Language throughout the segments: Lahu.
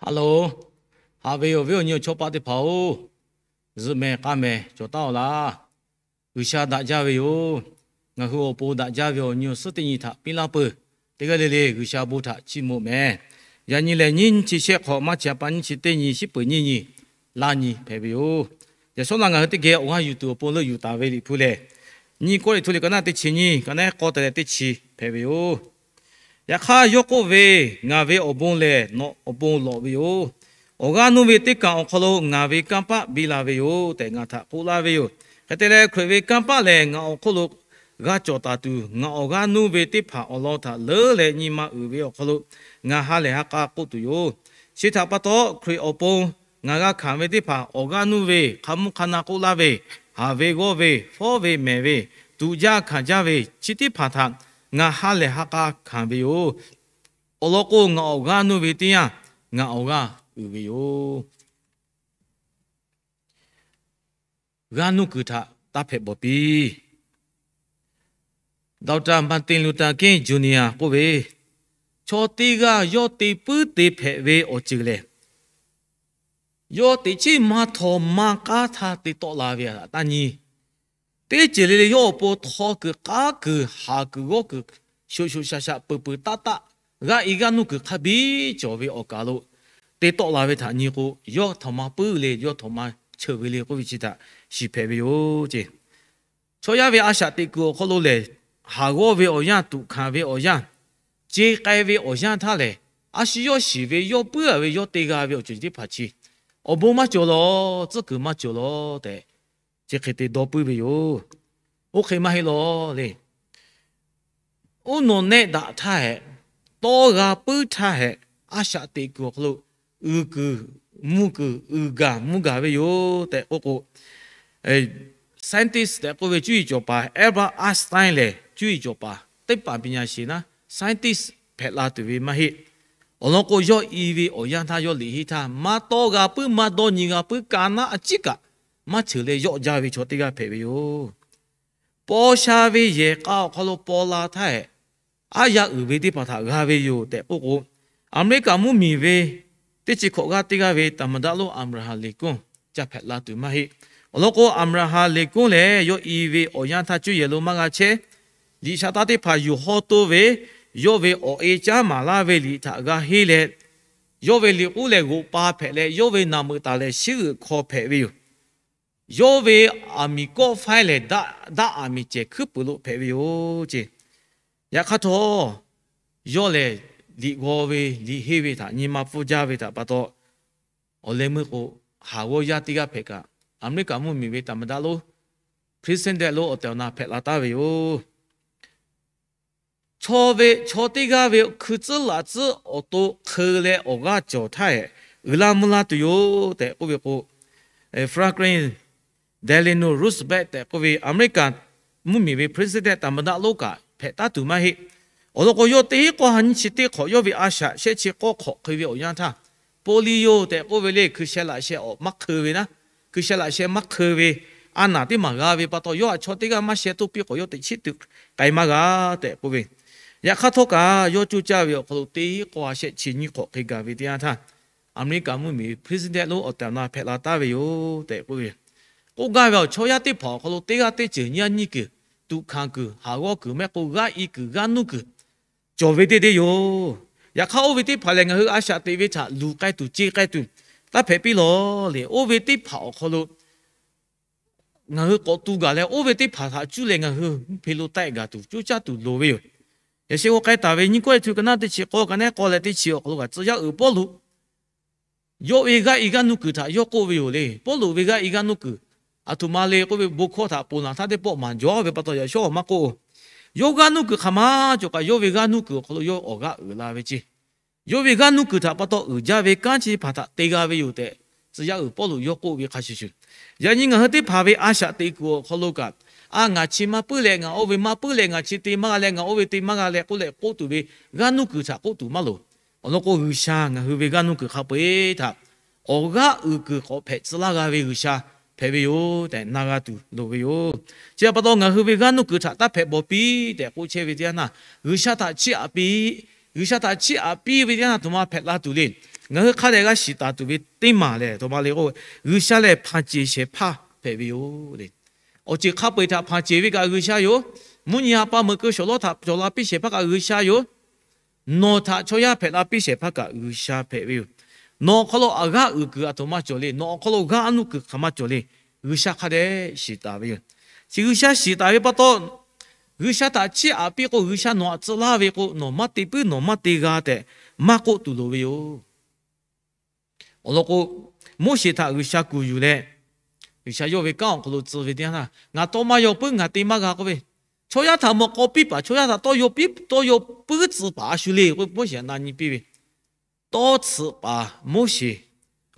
Hello, haꞈ ve awˬ viˉ awˬ nyi awˬ chawˇ paˆ teˇ hpaˍ-oˬ, zuhꞈ mehˍ k'a mehˍ cawˬ taˉ-aw laˇ. G'uiˬsha daꞈ jaˇ ve yoˬ. Ngaˬ hui awˬ pon daꞈ jaˇ ve awˬ nyi awˬ suhˉ teˇ nyi htaꞈ piˇ laˇ peuˬ. Teˇ g'aˇ le le G'uiˬsha bon htaꞈ chiˇ mvuh mehˍ. Yaꞈ nyi lehˬ, nyiˇ chi shehˆ hk'awꞈ maˇ chi a pa nyiˇ chi teˇ nyi, shiˉ peuˍ nyiˇ nyi, laˇ nyi hpehꞈ ve yoˬ. Yaꞈ shawˉ naˆ ngaˬ hui teˇ geh awˬ g'aˇ yuˬ tuˬ awˬ pon leuˆ yuˬ taˍ ve Liꞈ hpu lehˬ, nyiˇ Kawˇrenˍhtuˆ liꞈ ka naˆ teˇ chi nyiˇ, ka naˆ k'awˇ te leh teˇ chi hpehꞈ ve yoˬ. Yaꞈ hk'aˇ, yawˇ k'oˆ ve, Ngaˬ ve awˬ bon lehˬ nawˬ awˬ pon lawꞈ ve yoˬ. Awˬ g'aˇ nuˇ ve teˇ kaˬ awˬ hk'aw lo ngaˬ ve kanˇ paˆ biˇ la ve yoˬ tehꞈ ngaˬ htaꞈ k'oˆ laˇ ve yoˬ. Hk'e te leh, Hkriꞈ ve kanˇ paˆ lehˬ ngaˬ awˬ hk'oˆ lo g'a cawˬ taˍ tuˬ, ngaˬ awˬ g'aˇ nuˇ ve teˇ hpaˍ awˬ lawn htaꞈ leuˉ leh nyi ma uiˍ ve awˬ hk'aw lo ngaˬ ha lehˬ ha k'a k'oˆ tuˬ yoˬ. Chi htaꞈ pa taw, Hkriꞈ awˬ pon ngaˬ g'a hkanˍ ve teˇ hpaˍ awˬ g'aˇ nuˇ ve, hk'a mvuhˇ hk'a na k'oˆ laˇ ve, haˍ ve g'awˇ ve, fawˉ ve mehˍ ve, tuꞈ jaˇ hkanˍ jaˇ ve, chi teˇ hpaˍ htaꞈ ngaˬ ha lehˬ ha k'a hkanˍ ve yoˬ. Awˬ lawn k'o, ngaˬ awˬ g'aˇ nuˇ ve teˇ yanˇ, ngaˬ awˬ g'aˇ uiˍ ve yoˬ. G'aˇ nuˇ kuiˬ htaꞈ taˇ hpehꞈ bawˬ piˇ. Doctor Martin Luther King Junior k'oˆ ve, Chaw teˇ g'aˇ yawˇ te puiˉ te hpehꞈ ve awˬ ceuˬ lehˬ, yawˇ teꞈ chiˉ maˇ htaw maˇ k'aˉ htaˇ te tawˆ la ve htaꞈ taˇ nyi. Teˇ ceuˬ le le yawˇ awˬ pon htaw kuiˬ k'aˉ kuiˬ haˍ kuiˬ g'awˇ kuiˬ shoꞈ shoꞈ shaˍ shaˍ peuˬ peuˬ taˆ taˆ, g'aˇ i g'aˇ nuˇ kuiˬ hk'a biˇ cawˬ ve awˬ kaˬ lo te tawˆ la ve htaꞈ nyi k'o, yawˇ htaꞈ ma puiˉ le, yawˇ htaꞈ ma cheuˬ ve le k'oˆ ve chi htaꞈ shiˍ hpehꞈ ve yoˬ ce. Chaw yaˇ ve a shaꞈ teꞈ kuiˬ awˬ hk'aw lo lehˬ, haˍ g'awˇ ve awˬ yanˇ, tuꞈ hkanˍ ve awˬ yanˇ, ce k'ai ve awˬ yanˇ htaˇ lehˬ, a shu yawˇ shiˍ ve yawˇ puiˉ a ve yawˇ te g'a ve awˬ ceuˬ teˇ hpaˍ chi awˬ bon maˇ cawˬ lawˬ, tcuhˉ kuiˬ maˇ cawˬ lawˬ tehꞈ, chi hk'e te dawˇ puiˉ ve yoˬ. Oˇ hk'e maˇ heˆ lawˬ le. Uˉ nawˬ nehˆ daꞈ htaˇ hehꞈ, tawˇ g'a puiˉ htaˇ hehꞈ, a shaꞈ teꞈ kuiˬ awˬ hk'aw lo uiˍ kuiˬ mvuh kuiˬ, uiˍ gaˬ mvuh gaˬ ve yoˬ tehꞈ k'oˆ k'o, scientist tehꞈ k'oˆ ve cuˇ yiˍ cawˬ paˍ Albert Einstein lehˬ, cuˇ yiˍ cawˬ paˍ, သိပ္ပံပညာရှင် naˉ, scientist hpehꞈ la tuˬ ve maˇ heˆ. Awˬ lawn k'o, yawˇ i ve awˬ yanˇ htaˇ yawˇ liꞈ henˇ htaˇ, maˇ tawˇ g'a puiˉ maˇ dawˇ nyi g'a puiˉ ka naˉ a ciˉ kaꞈ maˇ ceuˬ leh yawˆ jaˇ ve chaw teˇ g'aˇ hpehꞈ ve yoˬ. Paw sha ve yehˬ k'a awˬ hk'aw lo paw la htaˇ hehꞈ, aˉ yaˇ uiˍ ve teˇ hpaˍ htaꞈ g'a ve yoˬ tehꞈ k'oˆ k'o, Aˍmeˍriˆkaˍ mvuhˇmiˬ ve teˇ chi hkawꞈ g'aˇ teˇ g'aˇ ve သမ္မတ lonˉ အဗြဟံ လင်ကွန်း ca hpehꞈ la tuˬ maˇ heˆ. Awˬ lawn k'o, အဗြဟံ လင်ကွန်း lehˬ, yawˇ i ve awˬ yanˇ htaˇ cuˇ yehˬ lo maˇ g'a chehˇ. Liꞈ sha taˇ teˇ hpaˍ yuˬ hawˇ toˇ ve, yawˇ ve awˬ e caˉ maˍ laˇ ve liꞈ htaꞈ g'a henˇ leh, yawˇ ve liꞈ k'uˉ lehˬ g'oꞈ pa hpehꞈ leh, yawˇ ve naˬ meuꞈ taˍ lehˬ shiˉ g'euꞈ hkaw hpehꞈ ve yoˬ. Yawˇ ve aˬ miˍ kawˆ faiˉ lehˬ, daˆ aˬ miˍ cehˬ hkuiˉ peuˬ lo hpehꞈ ve yoˬ ce. Yaꞈ hk'aˇ htawˇ, yawˇ lehˬ liꞈ g'aw ve, liꞈ henˇ ve htaꞈ nyi ma pfuhˇ jaˇ ve htaꞈ pa taw, awˬ leh meuˇ k'o, haˍ g'awˇ yaˇ teˇ g'aˇ hpehꞈ kaꞈ, Aˍmeˍriˆkaˍ mvuhˇmiˬ ve သမ္မတ lonˉ, president lonˉ awˬ tehˬ awˬ na hpehꞈ la taˍ ve yoˬ. Chaw ve, chaw teˇ g'aˇ ve hkui tcuhˉ laꞈ tcuhˉ awˬ to hk'eu leh awˬ g'aˇ cawˬ htaˇ hehꞈ, uiˍ la mvuh la tuˬ yoˬ tehꞈ k'oˆ ve k'o, Franklin Delano Roosevelt tehꞈ k'oˆ ve Aˍmeˍriˆkaˍ mvuhˇmiˬ ve president သမ္မတ lonˉ kaꞈ hpehꞈ taˉ tuˬ maˇ heˆ. Awˬ lawn k'o, yawˇ teˇ hinˉ k'awˇ ha nyiˇ chi teˇ hk'awꞈ yawˇ ve a shaꞈ shehˆ chi k'awˇ hk'awꞈ hk'e ve awˬ yanˇ htaˇ, polio tehꞈ k'oˆ ve le, hkui sheh laꞈ sheh awˬ maˇ hk'eu ve naˉ, hkui sheh laꞈ sheh maˇ hk'eu ve a naˬ teˇ maˬ g'a ve pa taw, yawˇ htaꞈ chaw teˇ g'aˇ maˇ sheh toˇ piˇ k'awꞈ yawˇ teꞈ chiˉ tuꞈ k'ai maˇ g'a tehꞈ k'oˆ ve. Yaꞈ hk'aˇ htawˇ kaꞈ, yawˇ coˇ caˇ ve awˬ hk'aw lo teˇ hinˉ k'awˇ ha shehˆ chi nyiˇ hk'awꞈ hk'e gaˬ ve teˇ yanˇ htaˇ, Aˍmeˍriˆkaˍ mvuhˇmiˬ president lonˉ awˬ tehˬ awˬ na hpehꞈ la taˍ ve yoˬ tehꞈ k'oˆ ve. K'oˆ gaˇ ve awˬ chaw yaˇ teˇ hpaˍ awˬ hk'aw lo teˇ g'aˇ teˇ ceuˬ nyiˇ g'aˇ nyiˇ kuiˬ, tuꞈ hkanˍ kuiˬ, haˍ g'awˇ kuiˬ mehˆ k'o, g'aˇ i kuiˬ g'aˇ nuˇ kuiˬ cawˬ ve teˇ deˇ yoˬ. Yaꞈ hk'aˇ, oˇ ve teˇ hpaˍ lehˬ, ngaˬ hui a shaꞈ teꞈ ve htaꞈ luˬ k'ai tuˬ, ce k'ai tuˬ, taˇ hpehꞈ piˇ lawˬ le. Oˇ ve teˇ hpaˍ awˬ hk'aw lo ngaˬ hui k'awꞈ tu gaˬ leh, oˇ ve teˇ hpaˍ htaꞈ cuˇ leh ngaˬ hui mvuhˇ hpe lo taˆ gaˬ tuˬ coˇ caˇ tuˬ loˍ ve yoˬ. Yaꞈ sheh g'aw k'ai taˍ ve nyiˇ Kawˇrenˍhtuˆ ka naˉ teˇ chi k'awˇ, ka naˉ k'awˇ leh teˇ chi awˬ hk'aw lo kaꞈ, tcuh yaˇ uiˍ Pawˇluꞈ yawˇ ve g'aˇ i g'aˇ nuˇ kuiˬ htaꞈ yawˇ k'oˆ ve yoˬ le. Pawˇluꞈ ve g'aˇ i g'aˇ nuˇ kuiˬ, aˬ htoꞈ ma le k'oˆ ve, bon hkawˇ htaꞈ ponˬ laˬ htaˇ teˇ pawˆ maˍ jawˬ ve pa taw, yaꞈ shawˉ awˬ maˇ k'oˆ. Yawˇ g'aˇ nuˇ kuiˬ hk'aˬ ma cawˬ kaꞈ, yawˇ ve g'aˇ nuˇ kuiˬ awˬ hk'aw lo yawˇ awˬ g'aˇ uiˍ la ve ce. Yawˇ ve g'aˇ nuˇ kuiˬ htaꞈ pa taw uiˍ jaˇ ve kanˉ chi teˇ hpaˍ htaꞈ te g'a ve yoˬ tehꞈ, tcuh yaˇ uiˍ Pawˇluꞈ yawˇ k'oˆ ve hk'a shuˍ shuˍ, yaꞈ nyi ngaˬ hui teˇ hpaˍ ve a shaꞈ teꞈ kuiˬ awˬ hk'aw lo kaꞈ, a, ngaˬ chi maˇ puiˉ leh ngaˬ oˇ ve maˇ puiˉ leh, ngaˬ chi te maˇ g'a leh ngaˬ oˇ ve te maˇ g'a leh k'oˆ leh k'oˆ tuˬ ve g'aˇ nuˇ kuiˬ htaꞈ k'oˆ tuˬ maˇ loˍ. Awˬ lawn k'o, G'uiˬsha ngaˬ hui ve g'aˇ nuˇ kuiˬ hk'a peu-eˬ htaꞈ awˬ g'aˇ uiˍ kuiˬ k'awꞈ hpehꞈ tcuh laˇ g'a ve G'uiˬsha hpehꞈ ve yoˬ tehꞈ na g'a tuˬ loˍ ve yoˬ. Chi htaꞈ pa taw, ngaˬ hui ve g'aˇ nuˇ kuiˬ htaꞈ taˇ hpehꞈ bawˬ piˇ tehꞈ k'oˆ chehˇ ve teˇ yanˇ htaˇ, G'uiˬsha htaꞈ chiˇ aꞈ piˇ G'uiˬsha htaꞈ chiˇ aꞈ piˇ ve teˇ yanˇ htaˇ, aˬ htoꞈ ma hpehꞈ la tuˬ le. Ngaˬ hui hk'a dehꞈ g'a shiˍ taˍ tuˬ ve teˇ maˬ lehˬ, aˬ htoꞈ ma le k'o, G'uiˬsha lehˬ hpanˍ ceˬ shehˍ hpaˇ hpehꞈ ve yoˬ le. Awˬ ceuˬ hk'a peu-eˬ htaꞈ hpanˍ ceˬ ve kaꞈ G'uiˬsha yoˬ. Mvuhˇ nyi ha pa meuꞈ keu shawˍ lawˉ htaꞈ cawˬ la piˇ shehˍ hpaˇ kaꞈ G'uiˬsha yoˬ. Nawˬ htaꞈ chaw yaˇ hpehꞈ la piˇ shehˍ hpaˇ kaꞈ G'uiˬsha hpehꞈ ve yoˬ. Nawˬ awˬ hk'aw lo aˬ g'aˇ uiˍ kuiˬ aˬ htoꞈ ma cawˬ le. Nawˬ awˬ hk'aw lo g'aˇ nuˇ kuiˬ hk'aˬ ma cawˬ le. G'uiˬsha hk'a dehꞈ shiˍ taˍ ve yoˬ. Chi G'uiˬsha shiˍ taˍ ve pa taw, G'uiˬsha htaꞈ chiˇ aꞈ piˇ k'o, G'uiˬsha nawˬ aꞈ tcuh laˇ ve k'o, nawˬ maˇ te puiˉ nawˬ maˇ te g'a tehꞈ maˇ k'oˆ tuˬ loˍ ve yoˬ. Awˬ lawn k'o, Moˉseˍ htaꞈ G'uiˬsha kuˬ yuˬ leh, G'uiˬsha yawˇ ve kanˉ awˬ hk'aw lo tcuh ve teˇ yanˇ htaˇ, ngaˬ tawˇ maˇ yaw puiˉ, ngaˬ te maˇ g'a k'oˆ ve, chaw yaˇ htaꞈ mawˬ k'aw piˇ paˍ, chaw yaˇ htaꞈ tawˇ yaw piˇ tawˇ yaw puiˉ tcuh paˍ a shu le k'oˆ ve Moˉseˍ htaꞈ na nyi piˇ ve, tawˇ tsuhꞈ paˍ Moˉseˍ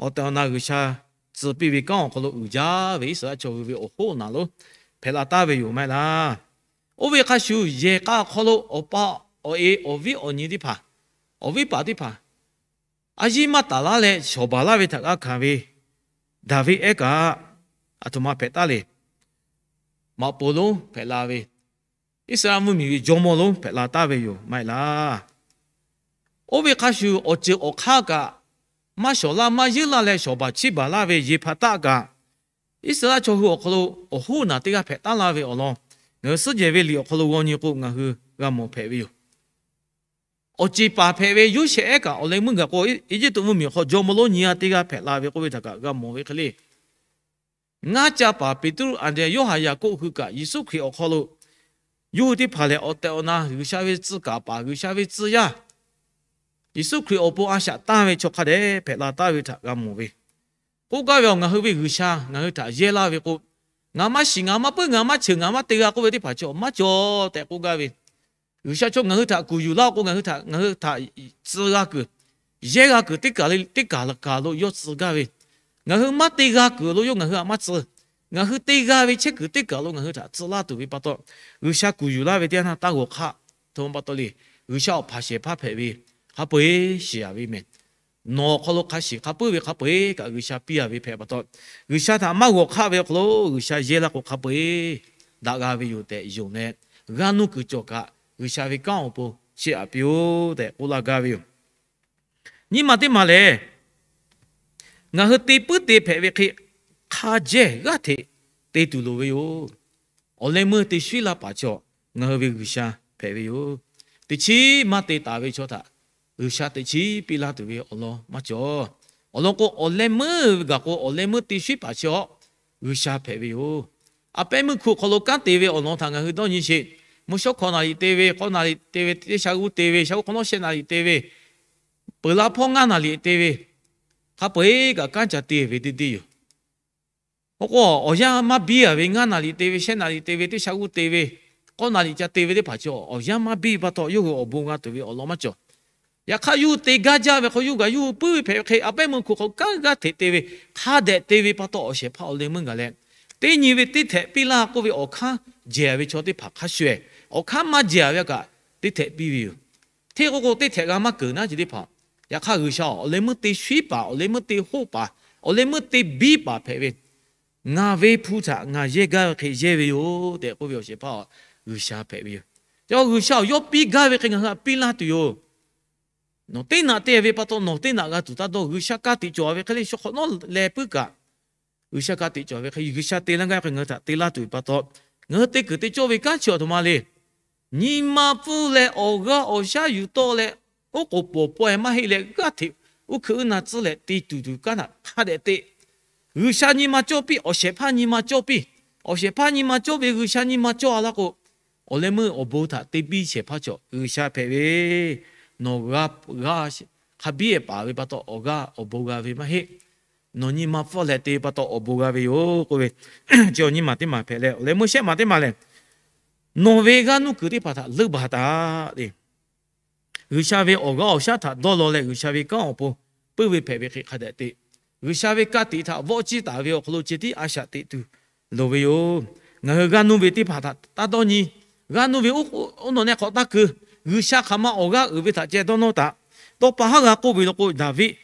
awˬ tehˬ awˬ na G'uiˬsha tcuh piˇ ve kanˉ awˬ hk'aw lo uiˍ jaˇ ve Iˉsaˍreˍlaˆ chaw hui ve awˬ hoˉ awˬ naˬ lo hpehꞈ la taˍ ve yoˬ maˇ heˆ laˇ. Oˇ ve hk'a shuˍ, yehˬ k'a awˬ hk'aw lo awˬ pa awˬ e awˬ viˉ awˬ nyi teˇ hpaˍ, awˬ viˉ paˍ teˇ hpaˍ, a yiˇ maˇ taˍ laˇ leh shawˍ baˬ laˇ ve htaꞈ g'a hkanˍ ve Daˍviˆ ehˉ kaꞈ aˬ htoꞈ ma hpehꞈ taˍ le. Maꞈ poˍ lonˉ hpehꞈ la ve, Iˉsaˍreˍlaˆ mvuhˇmiˬ ve jawˇmawˇ lonˉ hpehꞈ la taˍ ve yoˬ maˇ heˆ laˇ. Oˇ ve hk'a shuˍ, awˬ ceuˬ awˬ hk'aˇ kaꞈ maˇ shawˍ laˇ maˇ yeunˇ laˇ leh shawˍ baˬ chiˇ baˬ laˇ ve Yeˍhpaˍtaˆ kaꞈ, Iˉsaˍreˍlaˆ chaw hui awˬ hk'aw lo awˬ hoˉ naˬ teˇ g'aˇ hpehꞈ taˍ laˇ ve awˬ lawn, ngaˬ hui suhˉ jehˬ ve liꞈ awˬ hk'aw lo g'aw nyi k'o, ngaˬ hui g'a mawˬ hpehꞈ ve yoˬ. Awˬ ceˬ paˍ hpehꞈ ve Yoˇsehꞈ ehˉ kaꞈ awˬ leh meuˇ gaˬ k'o, Eˇjiˇtuꞈ mvuhˇmiˬ awˬ hk'aw jawˇmawˇ lonˉ nyi a teˇ g'aˇ hpehꞈ la ve k'oˆ ve htaꞈ kaꞈ g'a mawˬ ve hk'e le. Ngaˇ ca paˍ Peˍtruˆ, Anˍdrehˍ, Yoˇhanˬ, Yaˍkoˆ hui kaꞈ Yeˍsuˆ Hkriꞈ awˬ hk'aw lo yawˇ hui teˇ hpaˍ lehˬ, awˬ tehˬ awˬ na G'uiˬsha ve tcuh kaˍ paˍ, G'uiˬsha ve tcuh yaˇ, Yeˍsuˆ Hkriꞈ awˬ pon a shaꞈ tanˇ ve chaw hk'a dehꞈ hpehꞈ la taˍ ve htaꞈ g'a mawˬ ve. K'oˆ gaˇ ve, awˬ ngaˬ hui ve G'uiˬsha ngaˬ hui htaꞈ yehˇ laˇ ve k'o, ngaˬ maˇ shiˍ, ngaˬ maˇ puiˉ, ngaˬ maˇ cheuˬ, ngaˬ maˇ te g'a k'oˆ ve teˇ hpaˍ chi maˇ cawˬ tehꞈ k'oˆ gaˇ ve. G'uiˬsha chaw ngaˬ hui htaꞈ kuˬ yuˬ laˇ k'o, ngaˬ hui htaꞈ, ngaˬ hui htaꞈ tcuh g'a kuiˬ, yehˇ g'a kuiˬ teˇ kaˬ le teˇ kaˬ laˬ kaˬ lo yawˇ tcuh gaˇ ve. Ngaˬ hui maˇ te g'a kuiˬ lo yawˇ ngaˬ hui htaꞈ maˇ tcuh. Ngaˬ hui te g'a ve chehˇ kuiˬ teˇ kaˬ lo ngaˬ hui htaꞈ tcuh laˇ tuˬ ve pa taw, G'uiˬsha kuˬ yuˬ laˇ ve teˇ yanˇ htaˇ g'awˬ hk'aˆ htoꞈ ma pa taw le. G'uiˬsha awˬ hpanˍ shehˍ hpaˇ hpehꞈ ve hk'a peu-eˬ shiˍ yaꞈ ve mehˬ. Nawˬ awˬ hk'aw lo hk'a shiˍ hk'a puiˉ ve hk'a peu-eˬ kaꞈ G'uiˬsha piˇ a ve hpehꞈ pa taw, G'uiˬsha htaꞈ maˇ g'awˬ hk'aˆ ve awˬ hk'aw lo G'uiˬsha yehˇ laˇ k'o hk'a peu-eˬ daꞈ g'a ve yoˬ tehꞈ yonˍ leh, g'aˇ nuˇ kuiˬ cawˬ kaꞈ G'uiˬsha ve kanˉ awˬ pon chiˇ aꞈ piˇ-oˆ tehꞈ k'oˆ laˇ gaˇ ve yoˬ. Nyiˇ ma teˇ ma lehˬ, ngaˬ hui te puiˉ te hpehꞈ ve hk'e hk'a jehˇ g'aˇ hteꞈ te tuˬ loˍ ve yoˬ. Awˬ leh meuˇ te shuiˉ laˇ paˍ chaw ngaˬ hui ve G'uiˬsha hpehꞈ ve yoˬ. Teꞈ chiˉ maˇ te taˍ ve chaw htaꞈ G'uiˬsha teꞈ chiˉ piˇ laˇ tuˬ ve awˬ lawn maˇ cawˬ. Awˬ lawn k'o, awˬ leh meuˇ ve gaˬ k'o, awˬ leh meuˇ te shuiˉ paˍ chi awˬ G'uiˬsha hpehꞈ ve yoˬ. A pehˉ meuˇ hk'oˆ hk'aw lo kanˉ te ve awˬ lawn htaꞈ ngaˬ hui dawˇ nyi sheˍ. Mvuhˇ shawˉ hkawꞈ naˍ liꞈ te ve, k'awˇ naˍ liꞈ te ve, teˇ sha g'uˇ te ve, sha g'uˇ hk'awꞈ nawˉ shehˆ naˍ liꞈ te ve, peuˬ la hpawˇ ngaˇ naˍ liꞈ te ve, hk'a peu-eˬ kaꞈ kanˉ ca te ve teˇ deˇ yoˬ. Oˇ k'o, awˬ yanˇ maˇ biˇ a ve ngaˇ naˍ liꞈ te ve, shehˆ naˍ liꞈ te ve, teˇ sha g'uˇ te ve, k'awˇ naˍ liꞈ ca te ve teˇ hpaˍ chi awˬ yanˇ maˇ biˇ ve pa taw, yawˇ hui awˬ bon g'a tuˬ ve awˬ lawn maˇ cawˬ. Yaꞈ hk'aˇ, yawˇ hui te gaˇ jaˇ ve hk'aw, yawˇ hui kaꞈ yawˇ hui puiˉ ve hpehꞈ ve hk'e, a pehˉ meuˇ hk'oˆ hk'aw kanˉ g'aˇ hteꞈ te ve, hk'a dehꞈ te ve pa taw, awˬ shehˍ hpaˇ awˬ leh meuˇ gaˬ leh, teˇ nyi ve teˇ htehꞈ piˇ laˇ k'oˆ ve awˬ hkanˉ jehˬ ve chaw teˇ hpaˍ hk'a shuˍ, awˬ hkanˉ maˇ jehˬ ve kaꞈ teˇ htehꞈ piˇ ve yoˬ. Hteˇ k'oˆ k'o, teˇ htehꞈ g'a maˇ keunˍ naˉ ce teˇ hpaˍ. Yaꞈ hk'aˇ, G'uiˬsha awˬ leh meuˇ te shuiˉ paˍ, awˬ leh meuˇ te hoˆ paˍ, awˬ leh meuˇ te biˇ paˍ hpehꞈ ve, ngaˬ ve hpu htaꞈ ngaˬ yehˇ gaˇ ve hk'e yehˇ ve yoˬ tehꞈ k'oˆ ve awˬ shehˍ hpaˇ G'uiˬsha hpehꞈ ve yoˬ. Yawˇ G'uiˬsha awˬ yawˇ piˇ gaˇ ve hk'e ngaˬ hui htaꞈ piˇ laˇ tuˬ yoˬ. Nawˬ teˇ naꞈ te ve pa taw nawˬ teˇ naꞈ g'a tuˬ taˇ dawˇ. G'uiˬsha ka tiꞈ cawˬ ve hk'e le, shaw hk'awꞈ nawˉ leh puiˉ kaꞈ, G'uiˬsha ka tiꞈ cawˬ ve hk'e, G'uiˬsha te laˇ gaˇ hk'e ngaˬ hui htaꞈ te laˇ tuˬ ve pa taw, ngaˬ hui te kuiˬ te cawˇ ve kanˉ chi awˬ htoꞈ ma le. Nyi ma pfuhˇ leh awˬ g'aˇ awˬ shaˉ yuˬ tawˆ leh, oˉ k'oˍ pawˍ pawehˇ maˇ heˆ leh, g'aˇ hteꞈ uˉ hkui uˉ na tcuhˇ leh te tuˬ tuˬ kanˉ htaꞈ hk'a dehꞈ te. G'uiˬsha nyi ma cawˇ piˇ, awˬ shehˍ hpaˇ nyi ma cawˇ piˇ. Awˬ shehˍ hpaˇ nyi ma cawˇ ve G'uiˬsha nyi ma cawˇ a laˇ k'o, awˬ leh meuˇ awˬ bon htaꞈ te biˇ shehˍ hpaˇ chaw G'uiˬsha hpehꞈ ve, nawˬ g'a, g'a hk'a biˇ paˍ ve pa taw awˬ g'aˇ awˬ bon g'a ve maˇ heˆ. Nawˬ nyi ma pfuhˇ leh te pa taw awˬ bon g'a ve yoˬ k'oˆ ve, chi awˬ nyi maˬ teˇ maˬ hpehꞈ leh, awˬ leh meuˇ shehˆ maˬ teˇ maˬ lehˬ, nawˬ ve g'aˇ nuˇ kuiˬ teˇ hpaˍ htaꞈ leunˇ baˬ taˍ le. G'uiˬsha ve awˬ g'aˇ awˬ shaˉ htaꞈ dawˇ law leh, G'uiˬsha ve kanˉ awˬ pon puiˉ ve hpehꞈ ve hk'e hk'a dehꞈ te. G'uiˬsha ve ka tiꞈ htaꞈ vawˆ ciˇ taˍ ve awˬ hk'aw lo ceh tiˉ a shaꞈ teꞈ tuˬ loˍ ve yoˬ. Ngaˬ hui g'aˇ nuˇ ve teˇ hpaˍ htaꞈ taˇ dawˇ nyi. G'aˇ nuˇ ve oˇ nawˬ neh hk'awꞈ taˇ keu. G'uiˬsha hk'aˬ ma awˬ g'aˇ uiˍ ve htaꞈ ceh dawˇ nawˇ taˍ. Tawˇ pa haˉ g'a k'oˆ ve law k'o, Daˍviˆ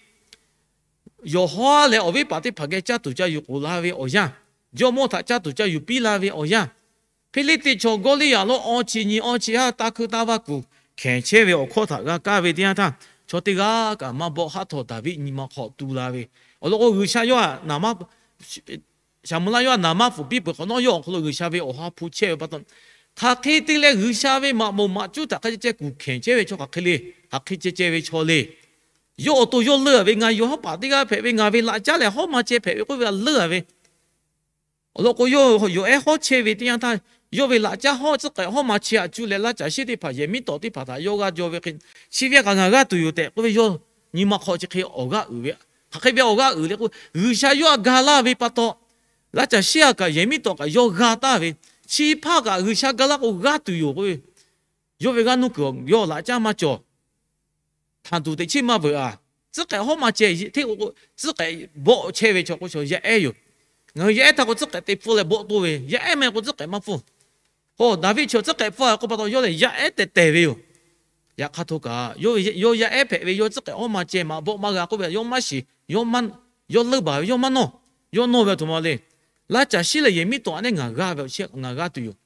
yawˬ hawˉ leh awˬ viˉ paˍ teˇ hpaˍ geh caˇ tuˬ ca yuˬ k'oˍ la ve awˬ yanˇ, jawˇmawˇ htaꞈ caˇ tuˬ ca yuˬ piˇ la ve awˬ yanˇ, Hpiˇliˇtiˆ chaw Gawˇliˇyaꞈ lonˉ awˇ chi nyi awˇ chi haˉ taˇ hkui taˇ vaˇ kuˬ, hkehˬ chehˇ ve awˬ hkawˇ htaꞈ g'a kaˇ ve teˇ yanˇ htaˇ, chaw teˇ g'aˇ kaꞈ maˇ bawˆ haˉ htawˇ Daˍviˆ nyi ma hk'aw tu la ve. Awˬ lawn k'o, G'uiˬsha yawˇ htaꞈ naˍ maˇ Saˍmo laˇ yawˇ htaꞈ naˍ maˇ fuˍ piˇ peuˬ hk'awꞈ nawˉ, yawˇ awˬ hk'aw lo G'uiˬsha ve awˬ ha hpu chehˇ ve pa taw, hk'aˬ hk'e te leh G'uiˬsha ve maꞈ moˍ maꞈ cuˉ htaꞈ hk'a ceh ceh kuˬ hkehˬ chehˇ ve chaw hk'aˬ hk'e le, hk'aˬ hk'e ceh ceh ve chaw le. Yawˇ awˬ to yawˇ leunˇ ve, ngaˬ yawˬ hawˉ paˍ teˇ g'aˇ hpehꞈ ve, ngaˬ ve laꞈ caˉ lehˬ hawˉ ma ceh hpehꞈ ve k'oˆ ve a leunˇ a ve. Awˬ lawn k'o, yawˇ yawˬ ehˉ hawˉ chehˇ ve teˇ yanˇ htaˇ, yawˇ ve laꞈ caˉ hawˉ tcuhˉ k'ehꞈ hawˉ ma chehˇ a cuˇ leh, laˇ caˬ sheˉ teˇ hpaˍ, yehˬ miˉ tawˍ teˇ hpaˍ htaꞈ yawˇ g'aˇ jaw ve hk'e, chi ve kaꞈ ngaˬ g'aˇ tuˬ yoˬ tehꞈ k'oˆ ve yawˇ nyi ma hk'aw chi hk'e awˬ g'aˇ uiˍ ve. Hk'aˬ hk'e ve awˬ g'aˇ uiˍ le k'o, G'uiˬsha yawˇ htaꞈ ga laˇ ve pa taw, laˇ caˬ sheˉ a kaꞈ yehˬ miˉ tawˍ kaꞈ yawˇ g'a taˍ ve, chi hpaˇ kaꞈ G'uiˬsha ga laˇ k'o g'aˇ tuˬ yoˬ k'oˆ ve, yawˇ ve g'aˇ nuˇ kuiˬ yawˇ laꞈ caˉ maˇ cawˬ. Htanˬ tuˬ teꞈ chiˉ maˇ veuꞈ a. Tcuhˉ k'ehꞈ hawˉ ma ceh hteˇ k'o, tcuhˉ k'ehꞈ bawˆ chehˇ ve chaw k'o, chaw yaˇ ehˉ yoˬ. Ngaˬ hui yaˇ ehˉ htaˇ k'o tcuhˉ k'ehꞈ te pfuhˇ leh bawˆ toˇ ve, yaˇ ehˉ maˇ heˆ k'o tcuhˉ k'ehꞈ maˇ pfuhˇ. K'o Daˍviˆ chi tcuhˉ k'ehꞈ pfuhˇ k'oˆ pa taw, yawˇ lehˬ yaˇ ehˉ tehˬ tehˬ ve yoˬ. Yaꞈ hk'aˇ htawˇ kaꞈ, yawˇ yaˇ ehˉ hpehꞈ ve, yawˇ tcuhˉ k'ehꞈ hawˉ ma ceh maꞈ bawˆ maˇ g'a k'oˆ ve, yawˇ maˇ shiˍ, yawˇ leunˇ baˬ ve, yawˇ maˇ nawˇ, yawˇ nawˇ ve a htoꞈ ma le. Laˇ caˬ sheˉ leh yehˬ miˉ tawˍ a nehˉ ngaˬ g'aˇ ve awˬ chehˇ ngaˬ g'aˇ tuˬ yoˬ.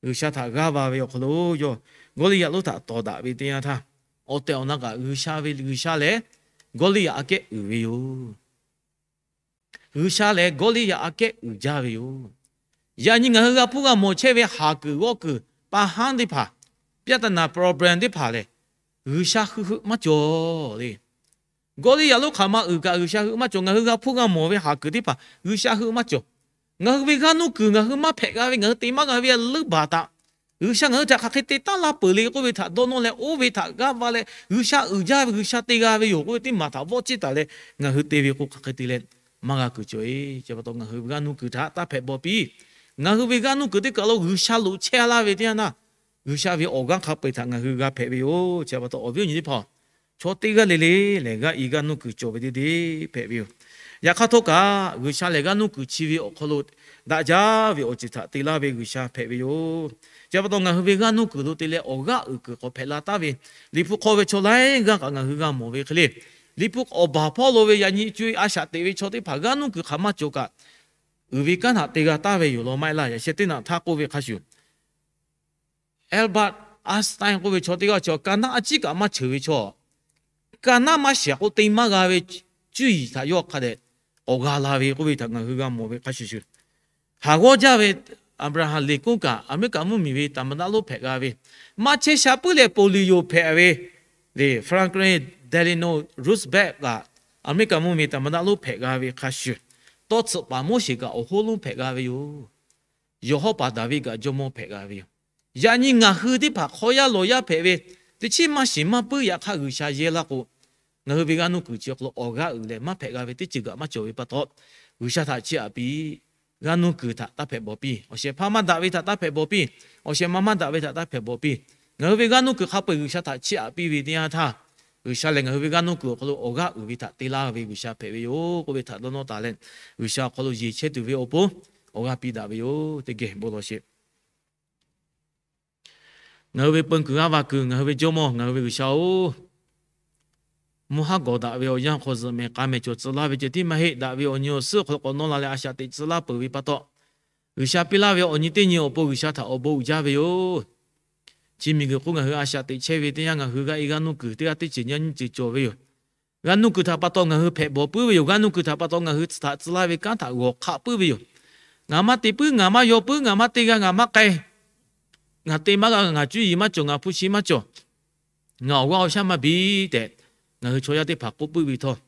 G'uiˬsha htaꞈ g'aˇ va ve awˬ hk'aw lo yawˇ Gawˇliˇyaꞈ lonˉ htaꞈ tawˍ daꞈ ve teˇ yanˇ htaˇ, awˬ tehˬ awˬ na kaꞈ G'uiˬsha ve, G'uiˬsha lehˬ Gawˇliˇyaꞈ aꞈ kehˉ uiˍ ve yoˬ. G'uiˬsha lehˬ Gawˇliˇyaꞈ aꞈ kehˉ uiˍ jaˇ ve yoˬ. Yaꞈ nyi ngaˬ hui g'a hpuˇ g'a mawˬ chehˇ ve haˍ kuiˬ g'awˇ kuiˬ pa haˉ teˇ hpaˍ, ပြဿနာ problem teˇ hpaˍ lehˬ, G'uiˬsha hui heuˆ maˇ cawˬ le. Gawˇliˇyaꞈ lonˉ hk'aˬ ma uiˍ kaꞈ G'uiˬsha heuˆ maˇ cawˬ. Ngaˬ hui g'a hpuˇ g'a mawˬ ve haˍ kuiˬ teˇ hpaˍ G'uiˬsha heuˆ maˇ cawˬ. Ngaˬ hui ve g'aˇ nuˇ kuiˬ ngaˬ hui maˇ hpehꞈ g'a ve, ngaˬ hui te maˇ g'a ve a leuˉ baˬ htaꞈ G'uiˬsha ngaˬ hui htaꞈ hk'aˬ hk'e te taˉ laˇ peuˬ le k'oˆ ve htaꞈ dawˇ nawˇ leh, oˇ ve htaꞈ g'aˇ va leh G'uiˬsha uiˍ jaˇ ve, G'uiˬsha te g'a ve yoˬ k'oˆ ve teˇ maˬ htaꞈ vawˆ ciˇ taˍ leh ngaˬ hui te ve k'o, hk'aˬ hk'e te leh maˇ g'a kuiˬ cawˬ e. Chi pa taw ngaˬ hui ve g'aˇ nuˇ kuiˬ htaꞈ taˇ hpehꞈ bawˬ piˇ. Ngaˬ hui ve g'aˇ nuˇ kuiˬ teˇ kaˬ lo G'uiˬsha loꞈ chehˇ laˇ ve teˇ yanˇ htaˇ, G'uiˬsha ve awˬ g'aˇ hk'a peu-eˬ htaꞈ ngaˬ hui g'a hpehꞈ ve yoˬ. Chi pa taw awˬ viˉ awˬ nyi teˇ hpaˍ, chaw teˇ g'aˇ le le lehˬ g'aˇ i g'aˇ nuˇ kuiˬ cawˬ ve teˇ deˇ hpehꞈ ve yoˬ. Yaꞈ hk'aˇ htawˇ kaꞈ, G'uiˬsha lehˬ g'aˇ nuˇ kuiˬ chi ve awˬ hk'aw lo daꞈ jaˇ ve awˬ ceuˬ htaꞈ te laˇ ve G'uiˬsha hpehꞈ ve yoˬ. Chi pa taw ngaˬ hui ve g'aˇ nuˇ kuiˬ lo te leh awˬ g'aˇ uiˍ kuiˬ k'awꞈ hpehꞈ la taˍ ve, Liꞈ hpu hk'aw ve chaw laiˉ g'aˇ kaꞈ ngaˬ hui g'a mawˬ ve hk'e le. Liꞈ hpu awˬ baˬ hpawˇ lo ve yaꞈ nyi co-e a shaꞈ teꞈ ve chaw teˇ hpaˍ g'aˇ nuˇ kuiˬ hk'aˬ maˇ cawˬ kaꞈ, uiˍ ve kanˉ htaꞈ te g'a taˍ ve yoˬ law maˇ heˆ laˇ. Yaꞈ sheh teˇ naꞈ htaˇ k'oˆ ve hk'a shuˍ, Albert Einstein k'oˆ ve chaw teˇ g'aˇ chi ka naˉ a ciˉ kaꞈ maˇ cheuˬ ve chaw, ka naˉ maˇ shiˍ k'o te maˇ g'a ve cuˇ yiˍ htaꞈ yawˇ hk'a dehꞈ k'awꞈ g'a la ve k'oˆ ve htaꞈ ngaˬ hui g'a mawˬ ve hk'a shuˍ shuˍ, haˍ g'awˇ jaˇ ve Abraham Lincoln kaꞈ Aˍmeˍriˆkaˍ mvuhˇmiˬ ve သမ္မတ lonˉ hpehꞈ g'a ve, maˇ chehˇ sha puiˉ leh polio hpehꞈ ve, Franklin Delano Roosevelt kaꞈ Aˍmeˍriˆkaˍ mvuhˇmiˬ သမ္မတ lonˉ hpehꞈ g'a ve hk'a shuˍ, tawˇ tsuhꞈ paˍ Moˉseˍ kaꞈ awˬ hoˉ lonˉ hpehꞈ g'a ve yoˬ. Yawˬ hawˉ paˍ Daˍviˆ kaꞈ jawˇmawˇ hpehꞈ g'a ve yoˬ. Yaꞈ nyi ngaˬ hui teˇ hpaˍ hk'aw yaˇ lawˬ yaˇ hpehꞈ ve, teˇ chiˉ maˇ shiˍ maˇ puiˉ yaꞈ hk'aˇ G'uiˬsha yehˇ laˇ k'o, ngaˬ hui ve g'aˇ nuˇ kuiˬ chi awˬ hk'aw lo awˬ g'aˇ uiˍ leh maˇ hpehꞈ g'a ve teˇ ceuˬ kaꞈ maˇ cawˬ ve pa taw, G'uiˬsha htaꞈ chiˇ aꞈ piˇ. G'aˇ nuˇ kuiˬ htaꞈ taˇ hpehꞈ bawˬ piˇ. Awˬ shehˍ hpaˇ maˇ daꞈ ve htaꞈ taˇ hpehꞈ bawˬ piˇ. Awˬ shehˍ ma maˇ daꞈ ve htaꞈ taˇ hpehꞈ bawˬ piˇ. Ngaˬ hui ve g'aˇ nuˇ kuiˬ hk'a peu-eˬ G'uiˬsha htaꞈ chiˇ aꞈ piˇ ve teˇ yanˇ htaˇ, G'uiˬsha lehˬ ngaˬ hui ve g'aˇ nuˇ kuiˬ awˬ hk'aw lo awˬ g'aˇ uiˍ ve htaꞈ te laˇ ve G'uiˬsha hpehꞈ ve yoˬ k'oˆ ve htaꞈ dawˇ nawˇ taˍ leh, G'uiˬsha awˬ hk'aw lo yeˬ chehˇ tuˬ ve awˬ pon awˬ g'aˇ piˇ daꞈ ve yoˬ. Teˇ geh bon lawˬ sheˍ. Ngaˬ hui ve peun kuiˬ g'aˇ va kuiˬ, ngaˬ hui ve Jawˇmawˇ, ngaˬ hui ve G'uiˬsha-oˬ, mvuhˇ haˉ gawˬ daꞈ ve awˬ yanˇ hk'aw zuhꞈ mehˍ k'a mehˍ cawˬ tcuh laˇ ve ceh tiˉ maˇ heˆ. Daꞈ ve awˬ nyi awˬ suhˉ awˬ hk'aw lo k'awꞈ nawˇ la leh a shaꞈ teꞈ tcuh laˇ peuˬ ve pa taw, G'uiˬsha piˇ laˇ ve awˬ nyi teˇ nyi awˬ pon G'uiˬsha htaꞈ awˬ bon uiˍ jaˇ ve yoˬ. Chi miˬguiˬ hk'oˆ ngaˬ hui a shaꞈ teꞈ chehˇ ve teˇ yanˇ, ngaˬ hui g'aˇ i g'aˇ nuˇ kuiˬ teˇ g'aˇ teˇ ceuˬ nyi nyiˇ ceuˬ cawˬ ve yoˬ. G'aˇ nuˇ kuiˬ htaꞈ pa taw ngaˬ hui hpehꞈ bawˬ puiˉ ve yoˬ. G'aˇ nuˇ kuiˬ htaꞈ pa taw ngaˬ hui htaꞈ tcuh laˇ ve kanˉ htaꞈ g'awˬ hk'aˆ puiˉ ve yoˬ. Ngaˬ maˇ te puiˉ, ngaˬ maˇ yaw puiˉ, ngaˬ maˇ te g'a, ngaˬ maˇ k'ai, ngaˬ te maˇ g'a, ngaˬ cuˇ yiˍ maˇ cawˬ, ngaˬ hpu shi maˇ cawˬ, ngaˬ awˬ g'aˇ awˬ shaˉ maˇ biˇ tehꞈ, ngaˬ hui chaw yaˇ teˇ hpaˍ k'oˆ puiˉ ve htawˇ,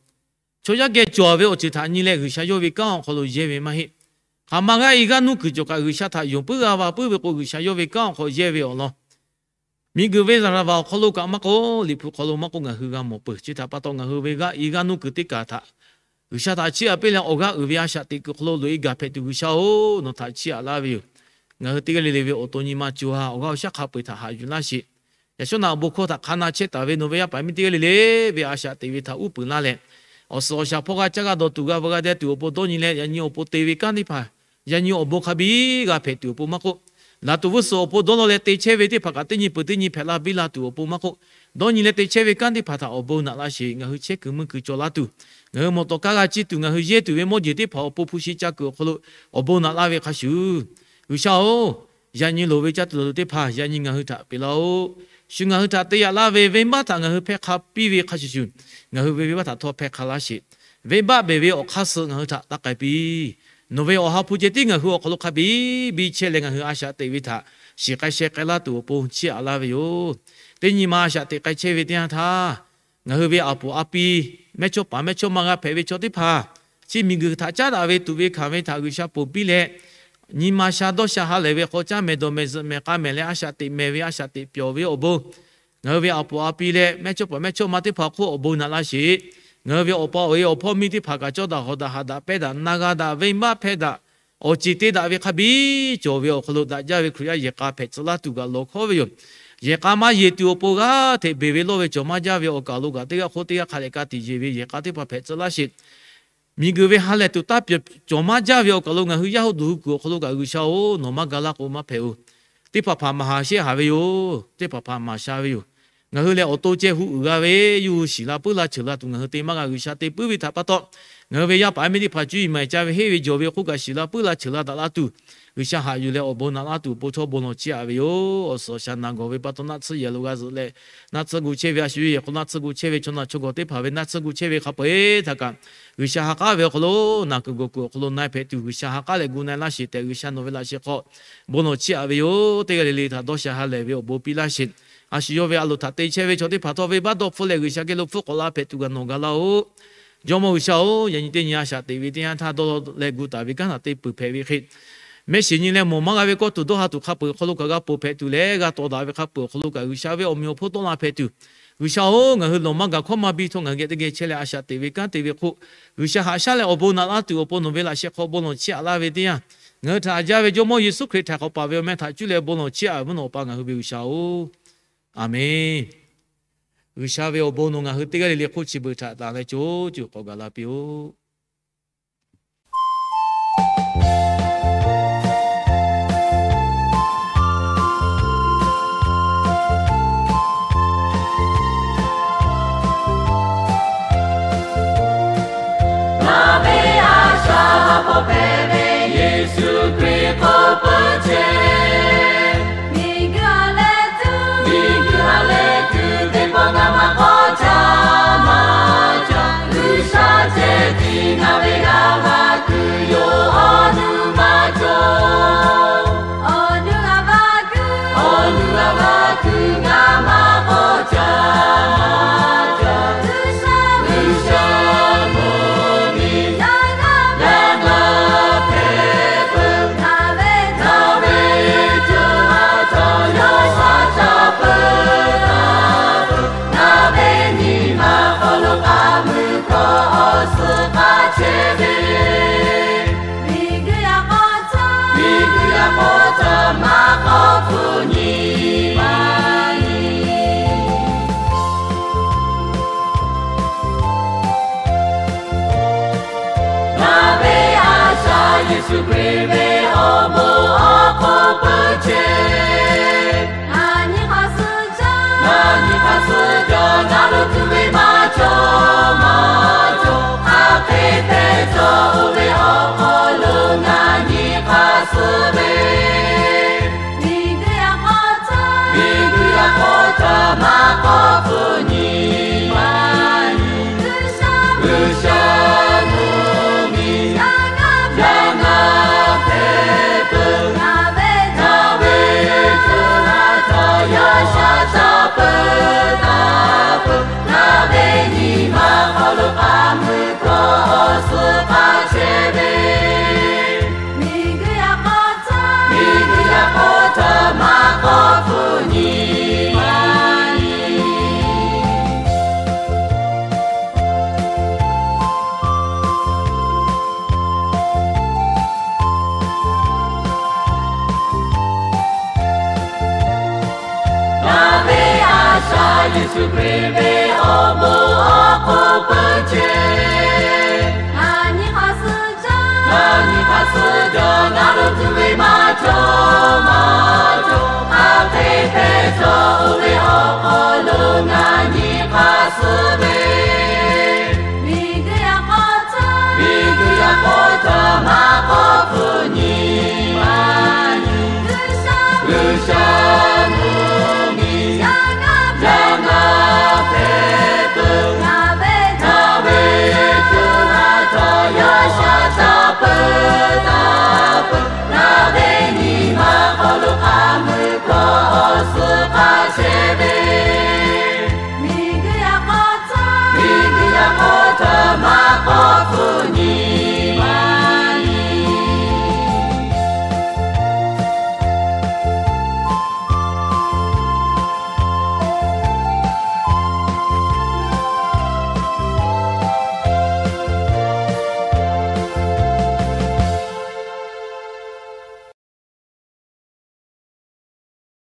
chaw yaˇ geh cawˬ ve awˬ ceuˬ htaꞈ nyi leh G'uiˬsha yawˇ ve kanˉ awˬ hk'aw lo yehˇ ve maˇ heˆ. Hk'aˬ ma g'aˇ i g'aˇ nuˇ kuiˬ cawˬ kaꞈ G'uiˬsha htaꞈ yonˍ puiˉ g'a va puiˉ ve k'o, G'uiˬsha yawˇ ve kanˉ awˬ hk'aw yehˇ ve awˬ lawn miˬguiˬ ve zaˍ laˍ vaˬ awˬ hk'aw lo kaꞈ maˇ k'oˆ, Liꞈ hpu hk'aw lo maˇ k'oˆ, ngaˬ hui g'a mawˬ peuˬ. Chi htaꞈ pa taw ngaˬ hui ve g'aˇ i g'aˇ nuˇ kuiˬ teˇ kaˬ htaꞈ G'uiˬsha htaꞈ chiˇ aꞈ piˇ leh awˬ g'aˇ uiˍ ve a shaꞈ teꞈ kuiˬ hk'aw lo loꞈ e gaˬ hpehꞈ tuˬ G'uiˬsha-oˬ, nawˬ htaꞈ chiˇ aꞈ laˇ ve yoˬ. Ngaˬ hui teˇ g'aˇ le le ve awˬ to nyi ma co ha awˬ g'aˇ awˬ shaˉ hk'a peu-eˬ htaꞈ haꞈ yuˬ laˇ sheˍ. Yaꞈ shawˉ naꞈ awˬ bon hkawˇ htaꞈ hk'a na chehˇ taˍ ve nawˬ ve yaˇ paˍ miˇ teˇ g'aˇ le le ve a shaꞈ teꞈ ve htaꞈ uˉ peunˍ laˇ leh, awˬ suhˍ awˬ shaˍ hpawˇ g'a caˇ g'a dawˬ tuˬ g'a veu g'a deh tuˬ awˬ pon dawˇ nyi leh, yaꞈ nyi awˬ pon te ve kanˉ teˇ hpaˍ, yaꞈ nyi awˬ bon hk'a biˇ g'a hpehꞈ tuˬ awˬ pon maˇ k'oˆ, laˬ tuˬ g'uˇ suhˍ awˬ pon dawˇ law leh te chehˇ ve teˇ hpaˍ kaꞈ teˇ nyi peuˬ teˇ nyi hpehꞈ la biˇ la tuˬ awˬ pon maˇ k'oˆ, dawˇ nyi leh te chehˇ ve kanˉ teˇ hpaˍ htaꞈ awˬ bon naꞈ laˇ sheˍ. Ngaˬ hui chehˇ kuiˬ mui kuiˬ cawˬ laˇ tuˬ, ngaˬ hui mawˬ tawˍ kaˇ g'a ciˇ tuˬ, ngaˬ hui yehˇ tuˬ ve mawˇ jeˬ teˇ hpaˍ awˬ pon hpu shi ca kuiˬ awˬ hk'aw lo awˬ bon naꞈ laˇ ve hk'a shuˍ, G'uiˬsha-oˬ, yaꞈ nyi loˍ ve caˇ tuˬ dawˬ tuˬ teˇ hpaˍ yaꞈ nyi ngaˬ hui htaꞈ peꞈ laˇ-oˆ. Shu ngaˬ hui htaꞈ te yaꞈ laˇ ve venˇbaˆ htaꞈ ngaˬ hui hpehˇ hk'a piˇ ve hk'a shuˍ shuˍ, ngaˬ hui ve venˇbaˆ htaꞈ htawˇ hpehˇ hk'a laˇ sheˍ. Venˇbaˆ beˬ ve awˬ hk'aˇ suh ngaˬ hui htaꞈ taˇ k'ai piˇ. Nawˬ ve Awˬ ha hpu ceh tiˉ ngaˬ hui awˬ hk'aw lo hk'a biˇ biˇ chehˇ leh, ngaˬ hui a shaꞈ teꞈ ve htaꞈ shiˍ k'ai sheh k'ai laˇ tuˬ awˬ pon chiˇ aꞈ laˇ ve yoˬ. Teˇ nyi ma a shaꞈ teꞈ k'ai chehˇ ve teˇ yanˇ htaˇ, ngaˬ hui ve aˬ puˍ a pi, mehˇ chawˇ paˍ mehˇ chawˇ ma g'a hpehꞈ ve chaw teˇ hpaˍ, chi miˬguiˬ htaꞈ caˉ daꞈ ve tuꞈ ve hkanˍ ve htaꞈ G'uiˬsha ponˬ piˇ leh, nyi ma sha dawˇ sha ha lehˬ ve hk'aw caˇ mehˍ dawˬ mehˍ zuhꞈ mehˍ k'a mehˍ leh a shaꞈ teꞈ mehˍ ve a shaꞈ teꞈ pyawˬ ve awˬ bon, ngaˬ hui ve aˬ puˍ a pi leh mehˇ chawˇ paˍ mehˇ chawˇ ma teˇ hpaˍ hk'oˆ awˬ bon naꞈ laˇ sheˍ. Ngaˬ hui ve awˬ pa awˬ e awˬ hpawˇ miˇ teˇ hpaˍ kaꞈ cawˇ daꞈ hawˍ daꞈ haꞈ daꞈ pehˇ daꞈ na g'a daꞈ venˇbaˆ hpehˇ daꞈ awˬ ceˬ te daꞈ ve hk'a biˇ cawˬ ve awˬ hk'aw lo daꞈ jaˇ ve Hkriꞈ yaˇ yehˬ k'a hpehꞈ tcuh laˇ tuˬ kaꞈ lawˬ hkawˉ ve yoˬ. Yehˬ k'a maˇ yeˬ tuˬ awˬ pon g'aˇ hteꞈ beˬ ve lawˇ ve cawˬ maˇ jaˇ ve awˬ kaˬ lo kaꞈ teˇ g'aˇ hk'oˆ teˇ g'aˇ hk'a dehꞈ ka tiꞈ yeˬ ve yehˬ k'a teˇ hpaˍ hpehꞈ tcuh laˇ sheˍ. Miˬguiˬ ve ha lehˬ tuˬ taˇ pyaw cawˬ maˇ jaˇ ve awˬ kaˬ lo ngaˬ hui yaˇ hoˆ duˬ hui kuiˬ awˬ hk'aw lo kaꞈ G'uiˬsha-oˬ, nawˬ maˇ ga laˇ k'o maˇ hpehꞈ-oˬ. Teˇ hpaˍ hpaˍ maˍ haˍ shehˆ haˍ ve yoˬ. Teˇ hpaˍ hpaˍ maˍ sha ve yoˬ. Ngaˬ hui lehˬ awˬ to ceh hu uiˍ g'a ve, yawˇ hui shiˍ la puiˉ la cheuˬ la tuˬ ngaˬ hui te maˇ g'a. G'uiˬsha te puiˉ ve htaꞈ pa taw, ngaˬ hui ve yaˇ paˍ yaˇ miˇ teˇ hpaˍ cuˇ yiˍ maˍ caˇ ve heˆ ve jawˬ ve hk'oˆ kaꞈ shiˍ la puiˉ la cheuˬ la daꞈ la tuˬ, G'uiˬsha haꞈ yuˬ leh awˬ bon naꞈ laˇ tuˬ awˬ pon htawˇ bon lawˬ chiˇ aꞈ ve yoˬ. Awˬ suhˍ awˬ shaˍ naˬ gawˬ ve pa taw naˆ tsuhˇ yehˬ lo g'a zuhꞈ leh, naˆ tsuhˇ gu chehˇ ve a shu yehˬ hk'aw naˆ tsuhˇ gu chehˇ ve chaw naˬ chaw gawˬ teˇ hpaˍ ve naˆ tsuhˇ gu chehˇ ve hk'a peu-eˬ htaꞈ kaꞈ, G'uiˬsha ha k'aˉ ve awˬ hk'aw lo naˬ kuiˬ gawˬ kuiˬ awˬ hk'aw lo na-e hpehꞈ tuˬ G'uiˬsha ha k'aˉ leh gu na-e laˇ sheˍ tehꞈ G'uiˬsha nawˬ ve laꞈ sheh hk'aw bon lawˬ chiˇ aꞈ ve yoˬ. Teˇ g'aˇ le le htaꞈ dawˇ sha ha lehˬ ve awˬ bon piˇ laˇ sheˍ. A shu yawˇ ve a loˍ htaꞈ te chehˇ ve chaw teˇ hpaˍ htawˇ venˇbaˆ dawˇ hpfuhˆ leh G'uiˬsha geh lo hpfuhˆ k'awꞈ la hpehꞈ tuˬ g'a nawˬ ga laˇ-oˆ. Jawˇmawˇ G'uiˬsha-oˬ, yaꞈ nyi teˇ nyi a shaꞈ teꞈ ve teˇ yanˇ htaˇ dawˇ leh gu taˍ ve kanˉ htaꞈ te peuˬ hpehꞈ ve hk'e, mehˆ shiˍ nyi leh mawˬ maˇ g'a ve kawˇ tuˬ dawˇ ha tuˬ hk'a peu-eˬ awˬ hk'aw lo kaꞈ g'a ponˬ hpehꞈ tuˬ leh g'a tawˍ daꞈ ve hk'a peu-eˬ awˬ hk'aw lo kaꞈ G'uiˬsha ve awˬ meꞈ awˬ hponˇ tawˆ la hpehꞈ tuˬ, G'uiˬsha-oˬ, ngaˬ hui lawˬ maˇ gaˬ hkawˇ maˇ biˇ htawˇ ngaˬ hui geh teˇ geh chehˇ leh a shaꞈ teꞈ ve kanˉ te ve hk'oˆ, G'uiˬsha haꞈ shaˉ leh awˬ bon naꞈ laˇ tuˬ awˬ pon nawˬ ve laꞈ sheh hk'aw bon lawˬ chiˇ aꞈ laˇ ve teˇ yanˇ, ngaˬ hui htaꞈ haꞈ jaˇ ve Jawˇmawˇ Yeˍsuˆ Hkriꞈ htaꞈ k'awꞈ paˍ ve awˬ meh htaꞈ cuˇ leh bon lawˬ chiˇ aꞈ ve mvuhˇ naw pa ngaˬ hui ve G'uiˬsha-oˬ, Aˬmenˍ. G'uiˬsha ve awˬ bon nawˬ ngaˬ hui teˇ g'aˇ le le hk'oˆ chi beuꞈ htaꞈ tanˬ leh co co k'awꞈ gaˬ la piˇ-oˆ. Ngaˬ ve a shaꞈ hk'aw hpehꞈ ve Yeˍsuˆ Hkriꞈ k'oˆ peuˬ chehˇ. Miˬguiˬ ha lehˬ tuˬ, miˬguiˬ ha lehˬ tuˬ teˇ pawˆ ngaˬ maˇ k'awꞈ caˇ maˇ caˇ. G'uiˬsha ceh tiˉ ngaˬ ve g'a maˇ kuiˬ yoˬ, awˬ nuˇ maˇ cawˬ. Awˬ nuˇ g'a maˇ kuiˬ, awˬ nuˇ g'a maˇ kuiˬ ngaˬ maˇ k'awꞈ caˇ maˇ caˇ. G'uiˬsha, G'uiˬsha mvuhˇmiˬ yaˇ g'aˇ hpehꞈ peuˬ. Ngaˬ ve, ngaˬ ve co ha htaꞈ yawˇ shaˉ caˇ peuˬ taˍ peuˬ. Ngaˬ ve nyi ma hk'aw lo k'aˉ mui hkawˇ awˬ suhˍ k'aˉ chehˇ ve, miˬguiˬ yaꞈ k'aw caˇ, miˬguiˬ yaꞈ k'aw caˇ maˇ k'awꞈ hpu nyi ma nyi. Ngaˬ ve a shaꞈ Yeˍsuˆ Hkriꞈ ve awˬ bon awˬ hk'oˆ peuˬ chehˇ. Ngaˬ nyi hk'aˬ suh jaˇ, ngaˬ nyi hk'aˬ suh jaˇ, ngaˬ lo tuˬ ve maˇ cawˬ maˇ cawˬ. Hk'aˬ hk'e hpehꞈ cawˬ oˇ ve awˬ hk'aw lo ngaˬ nyi hk'aˬ suh ve, miˬguiˬ yaꞈ k'aw caˇ, miˬguiˬ yaꞈ k'aw caˇ maˇ k'awꞈ hpu nyi ma nyi. G'uiˬsha, G'uiˬsha mvuhˇmiˬ yaˇ g'aˇ hpehꞈ peuˬ. Ngaˬ ve, ngaˬ ve co ha htaꞈ yawˇ shaˉ caˇ peuˬ taˍ peuˬ. Ngaˬ ve nyi ma hk'aw lo k'aˉ mui hkawˇ awˬ suhˍ k'aˉ chehˇ ve, miˬguiˬ yaꞈ k'aw caˇ, miˬguiˬ yaꞈ k'aw caˇ maˇ k'awꞈ hpu nyi ma nyi. Ngaˬ ve a shaꞈ Yeˍsuˆ Hkriꞈ ve awˬ bon awˬ hk'oˆ peuˬ chehˇ. Ngaˬ nyi hk'aˬ suh jaˇ, ngaˬ nyi hk'aˬ suh jaˇ, ngaˬ lo tuˬ ve maˇ cawˬ maˇ cawˬ. Hk'aˬ hk'e hpehꞈ cawˬ oˇ ve